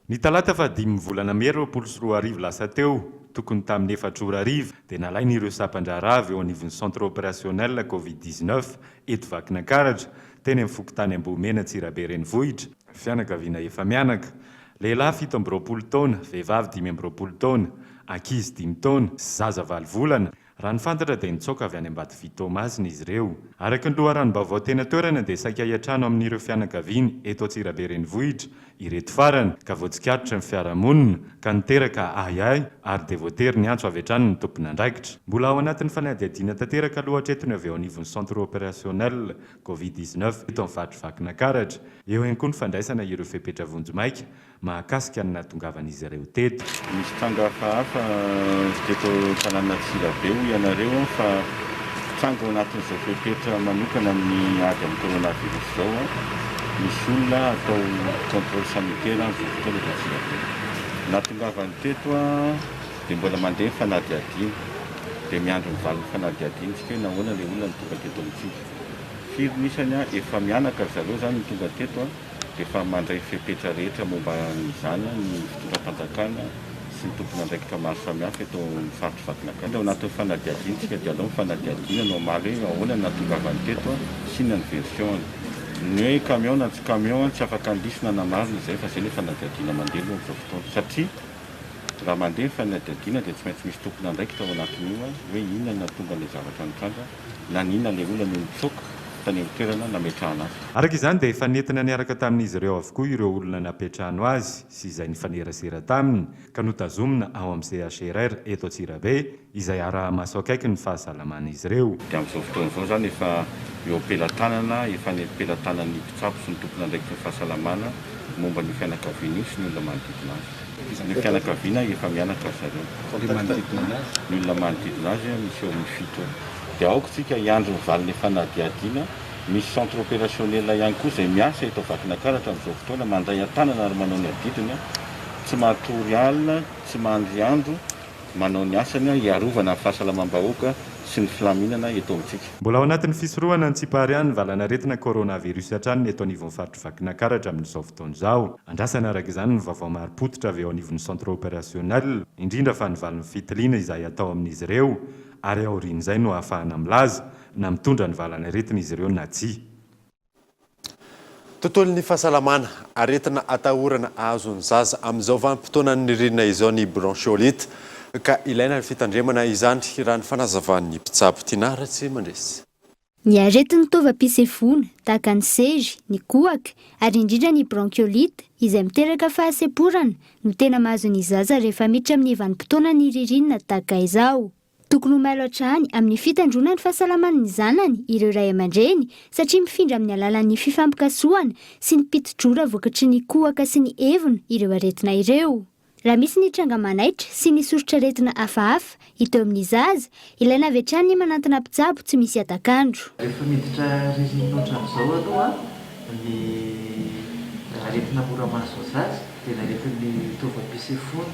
Ny talata fahadimin'ny volana mey 2020 lasa teo, tokony tamin'ny efatra ora hariva, dia nalain'ireo sampan-draharaha avy eo anivon'ny Centre Opérationnel Covid 19 eto Vakinankaratra, teny amin'ny fokontany Ambohimena Antsirabe renivohitra, fianakaviana efa-mianaka, lehilahy 27 taona, vehivavy 25 taona, ankizy dimy taona, sy zaza valo volana, Raha ny fantatra dia nitsoaka avy any Ambatovi Toamasina izy ireo. Araka ny loharanom-baovao teny an-toerana dia saika hiantrano amin'ireo fianakaviany eto Antsirabe renivohitra ireto farany ka voatsikaritry ny fiarahamonina ka niteraka ahiahy ary dia voatery niantso avy hatrany ny tompon'andraikitra. Mbola ao anatin'ny fanadihadiana tanteraka aloha hatreto ny avy eo anivon'ny Centre Opérationnel Covid 19 eto amin'ny faritr'i Vakinakaratra. Eo ihany koa ny fandraisana ireo fepetra vonjimaika mahakasika ny nahatongavan'izy ireo teto. Nisy tranga hafahafa teto an-tanàn'Antsirabe hoy ianareo fa tranga ao anatin'izao fepetra manokana amin'ny ady amin'ny coronavirus izao. Misy olona atao contrôle sanitaire amin'izao fotoana eto Antsirabe. Nahatongavany teto dia mbola mandeha ny fanadihadiana. Dia miandry ny valin'ny fanadihadiana isika hoe nahoana ilay olona no tonga teto amintsika. Firy ny isany? Efa mianaka ry zareo izany no tonga teto. dia efa mandray fepetra rehetra momba an'izany ny fitondram-panjakana sy ny tompon'andraikitra maro samihafa eto amin'ny faritr'i Vakinankaratra. Ao anatin'ny fanadihadiana isika dia alao ny fanadihadiana no hamaly hoe ahoana no nahatongavany teto sy inona ny version-ny. Ny hoe camion na tsy camion tsy afaka handisy na hanamarina izay fa izay ilay fanadihadiana mandeha aloha amin'izao fotoana satria raha mandeha ny fanadihadiana dia tsy maintsy misy tompon'andraikitra ao anatin'io hoe inona no nahatonga an'ilay zavatra nitranga. Naninona ilay olona no nitsoaka tany amin'ny toerana nametrahana azy? Araka izany dia efa nentina niaraka tamin'izy ireo avokoa ireo olona nampiantrano azy sy izay nifanerasera taminy ka notazomina ao amin'ny CHRR eto Antsirabe izay araha-maso akaiky ny fahasalaman'izy ireo. Dia amin'izao fotoana izao izany efa eo am-pelatanana, efa any am-pelatanan'ny mpitsabo sy ny tompon'andraikitry ny fahasalamana momba an'io fianakaviana io sy ny olona manodidina azy. Ny fianakaviana efa mianaka ry zareo. Ny olona manodidina azy misy eo amin'ny fito eo. Dia aoka isika hiandry ny valin'ny fanadihadiana. Misy centre opérationnel ihany koa izay miasa eto Vakinankaratra amin'izao fotoana, mandray an-tanana ary manao ny adidiny, tsy matory alina, tsy mandry andro, manao ny asany hiarovana ny fahasalamam-bahoaka sy ny filaminana eto amintsika. Mbola ao anatin'ny fisorohana ny tsiparian'ny valanaretina coronavirus hatrany ny eto anivon'ny faritr'i Vakinankaratra amin'izao fotoana izao. Andrasana araka izany ny vaovao marim-pototra avy eo anivon'ny centre opérationnel, indrindra fa ny valin'ny fitiliana izay hatao amin'izy ireo ary aorian'izay no ahafahana milaza na mitondra ny valanaretina izy ireo na tsia. Tontolon'ny fahasalamana, aretina atahorana ahazo ny zaza amin'izao vanim-potoanan'ny ririnina izao ny bronchiolite ka ilaina ny fitandremana izany raha ny fanazavan'ny mpitsabo Tinah Ratsimandresy. Ny aretin'ny taovam-pisefoana, tahaka ny sery, ny kohaka, ary indrindra ny bronchiolite, izay miteraka fahasemporana, no tena mahazo ny zaza rehefa miditra amin'ny vanim-potoanan'ny ririnina tahaka izao. Tokony ho mailo hatrany amin'ny fitandroana ny fahasalaman'ny zanany ireo ray aman-dreny satria mifindra amin'ny alalan'ny fifampikasohana sy ny piti-drora vokatry ny kohaka sy ny evina ireo aretina ireo. Raha misy ny tranga manaitra sy ny soritr'aretina hafahafa hita eo amin'ny zaza, ilaina avy hatrany ny manantona mpitsabo tsy misy hatak'andro. Rehefa miditra ririnina ohatran'izao aloha ny aretina mora mahazo ny zaza dia ny aretin'ny taovam-pisefoana,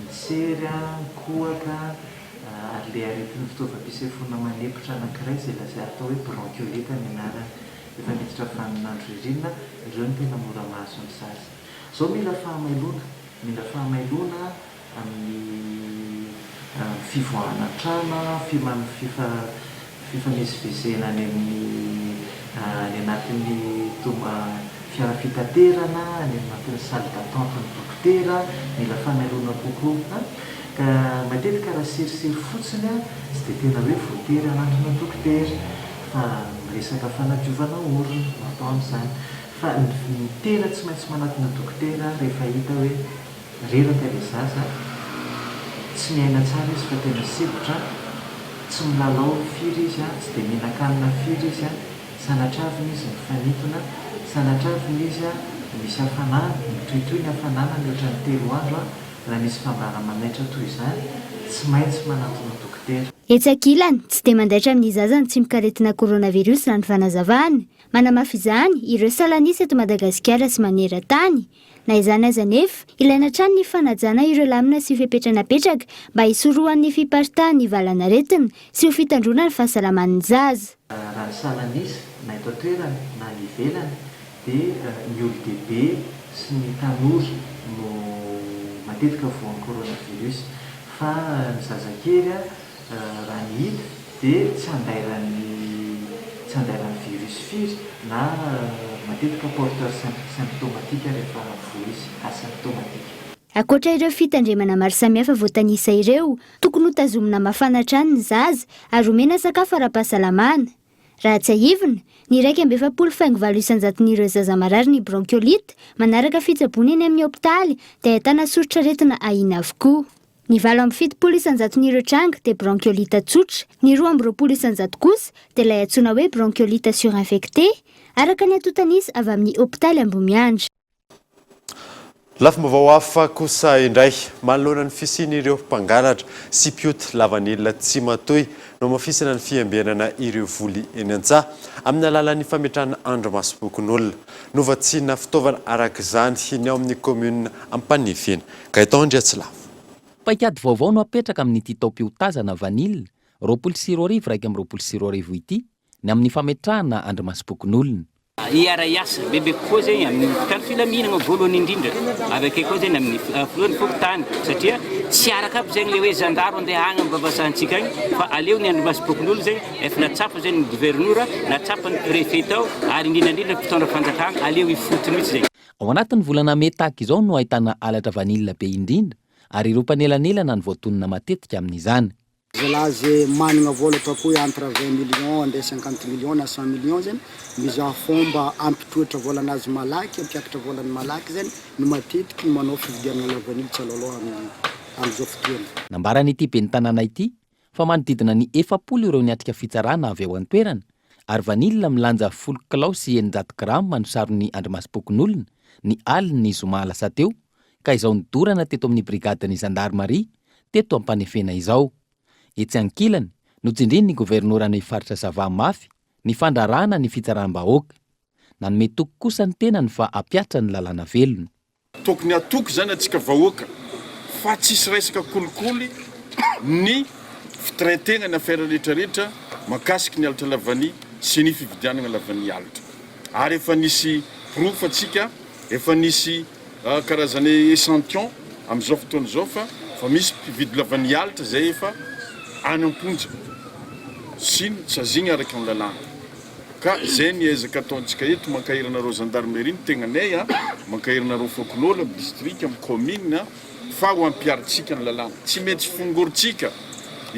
ny sery, ny kohaka ary ilay aretin'ny fitaovam-pisefoana manempotra anankiray izay lazaina atao hoe bronchiolite ny anarany. Rehefa miditra vaninandro ririnina, ireo no tena mora mahazo ny zaza. Zao mila fahamailoana, mila fahamailoana amin'ny fivoahana an-trano, fifamezivezena any amin'ny any anatin'ny fiara fitaterana, any anatin'ny salle d'attente ny dokotera, mila fahamailoana kokoa. Ka matetika raha serisery fotsiny tsy dia tena hoe voatery hanatona dokotera fa miresaka fanadiovana orona no atao amin'izany. Fa ny tena tsy maintsy manatona dokotera rehefa hita hoe reraka ilay zaza, tsy miaina tsara izy fa tena sempotra, tsy milalao firy izy, tsy dia mihinan-kanina firy izy, sanatravina izy mifanintona, sanatravina izy misy hafanana, mitohitohy ny hafanana mihoatra ny telo andro. Raha misy fambara manaitra toy izany, tsy maintsy manantona dokotera. Etsy ankilany, tsy dia mandaitra amin'ny zaza ny tsimokaretina coronavirus raha ny fanazavana. Manamafy izany ireo salanisa eto Madagasikara sy maneran-tany. Na izany aza anefa, ilaina hatrany ny fanajana ireo lamina sy fepetra napetraka mba hisorohan'ny fiparitahan'ny valanaretina sy ho fitandroana ny fahasalaman'ny zaza. Raha ny salanisa, na eto an-toerana na any ivelany, dia ny olon-dehibe sy ny tanora no matetika voan'ny coronavirus fa ny zazakely raha ny hita dia tsy andairan'ny tsy andairan'ny virus firy na matetika porteur symptomatique rehefa voa izy, asymptomatique. Ankoatra ireo fitandremana maro samihafa voatanisa ireo, tokony ho tazomina mafana hatrany ny zaza ary omena sakafo ara-pahasalamana. Raha tsiahivina, ny 41 faingo 8 isan-jaton'ireo zaza marary ny bronchiolite manaraka fitsaboana eny amin'ny hopitaly dia ahitana soritr'aretina ahiana avokoa. Ny 78 isan-jaton'ireo tranga dia bronchiolite tsotra, ny 22 isan-jato kosa dia ilay antsoina hoe bronchiolite surinfectée, araka ny antontan'isa avy amin'ny hopitaly Ambohimiandra. Lafim-baovao hafa kosa indray, manoloana ny fisian'ireo mpangalatra sy mpioty lavanila tsy matoy, nohamafisina ny fiambenana ireo voly eny an-tsaha, amin'ny alalan'ny fametrahana andrimasom-pokonolona. Novatsiana fitaovana araka izany ny ao amin'ny kaominina Ampanefena. Gaëtan Andriatsilavo. Paikady vaovao no apetraka amin'ity taom-piotazana vanille 2020 2021 ity, ny amin'ny fametrahana andrimasom-pokonolona. Hiara-hiasa bebe kokoa zegny amin'ny mpitandro filaminagna voalohany indrindra, avy akeo koa zegny amin'ny filohan'ny fokontany satria tsy araka aby zegny le hoe zandaro andeha agny amin'ny vavasahantsika agny fa aleo ny andrimasom-pokonolona zegny efa natsapa zegny ny governora, natsapa ny préfet tao ary indrindra indrindra ny mpitondra fanjakagna aleo ifotony mihitsy zegny. Ao anatin'ny volana mey tahaka izao no ahitana halatra vanille be indrindra ary ireo mpanelanelana no voatonona matetika amin'izany. Zalahy ze managna vola ataoko hoe entre 20 millions andre 50 millions na 100 millions zegny mizaha fomba hampitoetra volanazy malaky hampiakatra volany malaky zegny no matetiky no manao fividianana lavanily tsy aloaloha amin'ny amizao fotoana. Nambaran'ity ben'ny tanàna ity fa manodidina ny 40 ireo niatrika fitsarana avy ao an-toerana ary vanille milanja folo kilao sy 600 grama no saron'ny andrimasom-pokonolona ny alin'ny zoma lasa teo ka izao nidorana teto amin'ny brigadin'ny zandarimaria teto Ampanefena izao. Etsy ankilany, notsindrin'ny governoran'ny faritra Sava mafy ny fandrarana ny fitsaram-bahoaka. Nanome toky kosa ny tenany fa hampihatra ny lalàna velona. Tokony hatoky izany antsika vahoaka fa tsisy resaka kolikoly ny fitraitena ny affaire rehetra rehetra makasiky ny halatra lavania sy ny fividianana lavania halatra ary efa nisy porofo antsika efa nisy Karazana echantillon amin'izao fotoana izao fa fa misy mpividy lavan'ny alitra izay efa any am-ponja sy saziana araka ny lalàna. Ka izay ny ezaka ataontsika eto, mankahery anareo gendarmerie ny tegnanay a, mankahery anareo fokonolona amin'ny district, amin'ny commune fa ho ampiharintsika ny lalàna. Tsy maintsy fongorintsika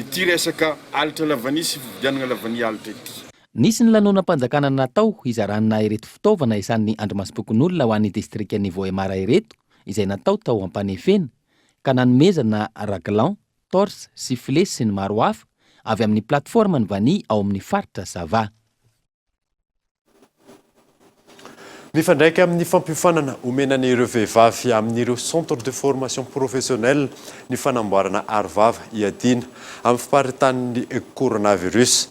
ity resaka alitra lavania sy fividianana lavania alitra ity. Nisy ny lanonam-panjakana natao hizarana ireto fitaovana isan'ny andrimasom-pokonolona ho an'ny distrikan'i Vohemar ireto izay natao tao Ampanefena ka nanomezana raglan, torse, sifflet sy ny maro hafa avy amin'ny plateforme ny vania ao amin'ny faritra Sava. Mifandraika amin'ny fampiofanana omena an'ireo vehivavy amin'ireo centre de formation professionnelle ny fanamboarana arovava hiadiana amin'ny fiparitahan'ny coronavirus.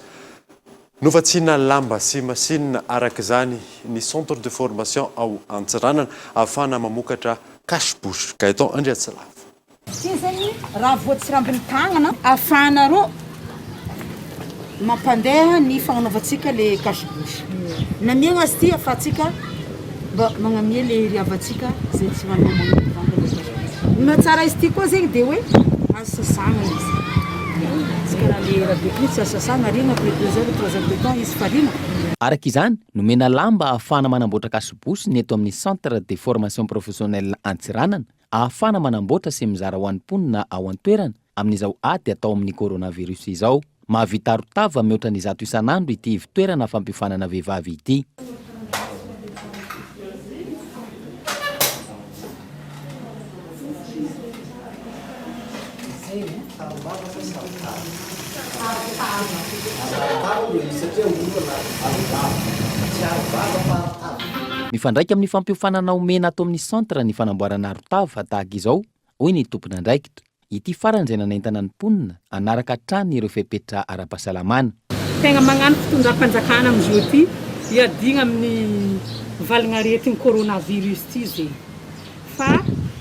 Novatsiana lamba sy masinina araka izany ny centre de formation ao Antsiranana ahafahana mamokatra cache bouche. Gaëtan Andriatsilavo. Ty zegny raha voatsirambin'ny tagnana ahafahanareo mampandeha ny fagnanaovantsika le cache bouche. Namiagna azy ty ahafahantsika mba magnamia le iriavantsika zay tsy manao mivantana le cache bouche. Ny mahatsara izy ty koa zegny de hoe azo sasagna izy. Tsy karaha le raha be tsy azo sasagna ariagna après deux heures trois heures de temps izy fariana. Araka izany, nomena lamba ahafahana manamboatra cache-bouche ny eto amin'ny Centre de formation professionnelle Antsiranana, ahafahana manamboatra sy mizara ho an'ny mponina ao an-toerana amin'izao ady atao amin'ny coronavirus izao. Mahavita arotava mihoatra ny 100 isan'andro ity ivon-toerana fampiofanana vehivavy ity. Mifandraika amin'ny fampiofanana omena ato amin'ny Centre ny fanamboarana arotava tahaka izao, hoy ny tompon'andraikitra. Ity farany izay nanentana ny mponina hanaraka hatrany ireo fepetra ara-pahasalamana. Tegna magnano fitondram-panjakana amizao ty hiadiagna amin'ny valagnaretigny coronavirus ty zegny fa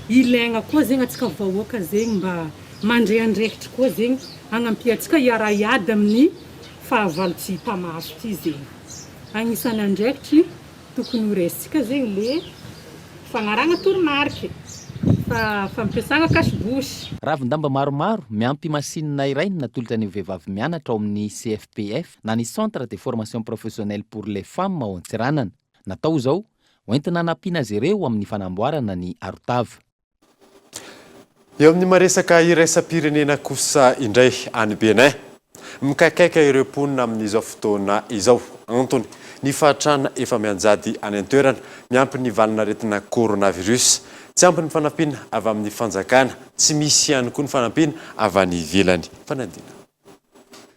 ilaigna koa zegny antsika vahoaka zegny mba mandray andraikitry koa zegny hagnampiantsika hiara-hiady amin'ny fahavalo tsy hita maso ty zegny. Agnisan'ny andraikitry Tokony ho raisintsika zegny le fagnarahagna toromarika fa fampiasagna cache bouche. Ravin-damba maromaro miampy masinina iray no natolotra ny vehivavy mianatra ao amin'ny CFPF na ny Centre de Formation Professionnelle pour les Femmes ao Antsiranana. Natao izao hoentina hanampiana azy ireo amin'ny fanamboarana ny arotava. Eo amin'ny maresaka iraisam-pirenena kosa indray any Bénin, mikaikaika ireo mponina amin'izao fotoana izao. Antony, ny fahantrana efa mianjady any an-toerana, miampy ny valin'aretina coronavirus. Tsy ampy ny fanampiana avy amin'ny fanjakana, tsy misy ihany koa ny fanampiana avy any ivelany. Fanadinana.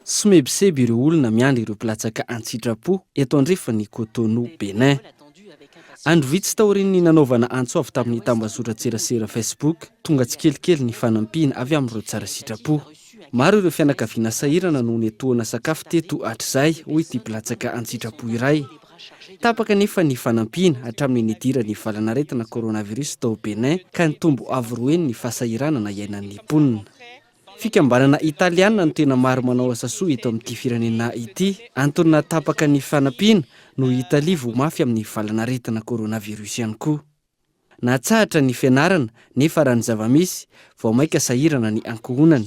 Somebiseby ireo olona miandry ireo mpilatsaka an-tsitrapo eto andrefan'i Cotonou, Bénin. Andro vitsy taorian'ny nanaovana antso avo tamin'ny tambazotran-tserasera Facebook, tonga tsikelikely ny fanampiana avy amin'ireo tsara sitrapo. Maro ireo fianakaviana sahirana no niantohana sakafo teto hatrizay, hoy ity mpilatsaka an-tsitrapo iray. Tapaka anefa ny fanampiana hatramin'ny nidiran'ny valanaretina coronavirus tao Bénin ka nitombo avo roa heny ny fahasahiranana iainan'ny mponina. Fikambanana italiana no tena maro manao asa soa eto amin'ity firenena ity. Antony nahatapaka ny fanampiana noho i Italia voa mafy amin'ny valanaretina coronavirus ihany koa. Natsahatra ny fianarana nefa raha ny zava-misy, vao mainka sahirana ny ankohonana.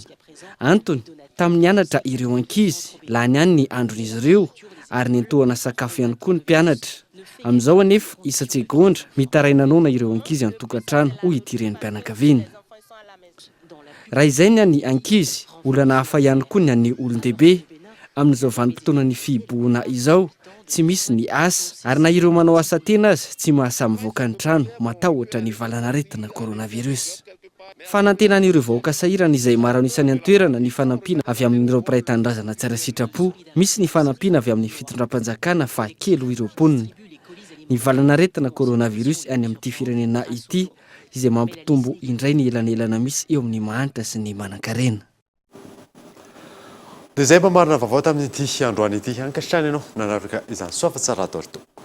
Antony, tamin'ny nianatra ireo ankizy, lany any ny andron'izy ireo ary nentohana sakafo ihany koa ny mpianatra. Amin'izao anefa, isan-tsegondra, mitaraina noana ireo ankizy an-tokantrano, hoy ity renim-pianakaviana. Raha izay ny an'ny ankizy, olana hafa ihany koa ny an'ny olon-dehibe. Amin'izao vanim-potoanan'ny fihibohana izao, tsy misy ny asa, ary na ireo manao asa tena aza tsy mahasahy mivoaka ny trano, matahotra ny valanaretina coronavirus. Fanantenan'ireo vahoaka sahirana izay maro an'isa any an-toerana ny fanampiana avy amin'ireo mpiray tanindrazana tsara sitrapo. Misy ny fanampiana avy amin'ny fitondram-panjakana fa kely hoy ireo mponina. Ny valanaretina coronavirus any amin'ity firenena ity izay mampitombo indray ny elanelana misy eo amin'ny mahantra sy ny manankarena. Dia izay mba marina vaovao tamin'ity androany ity. Ankasitrahana ianao nanaraka izany. Soa fa tsara daholo tompoko.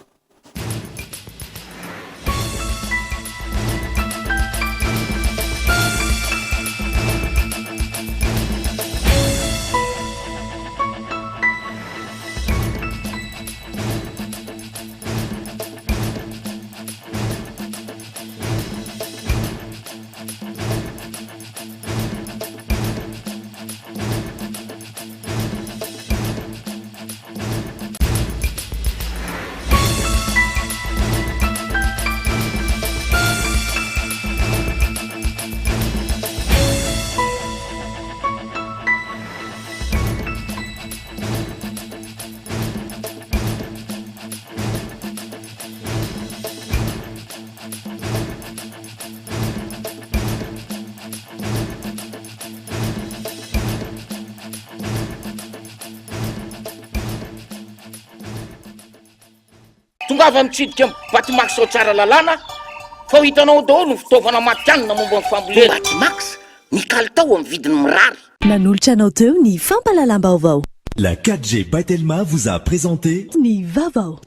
Tongava mitsidika ny Batimax ao Tsaralalàna fa ho hitanao ao daholo ny fitaovana matihanina momba ny fambolena. Batimax, ny kalitao amin'ny vidiny mirary. Nanolotra anao teo ny fampahalalam-baovao. La 4G by Telma vous a présenté. Ny vaovao.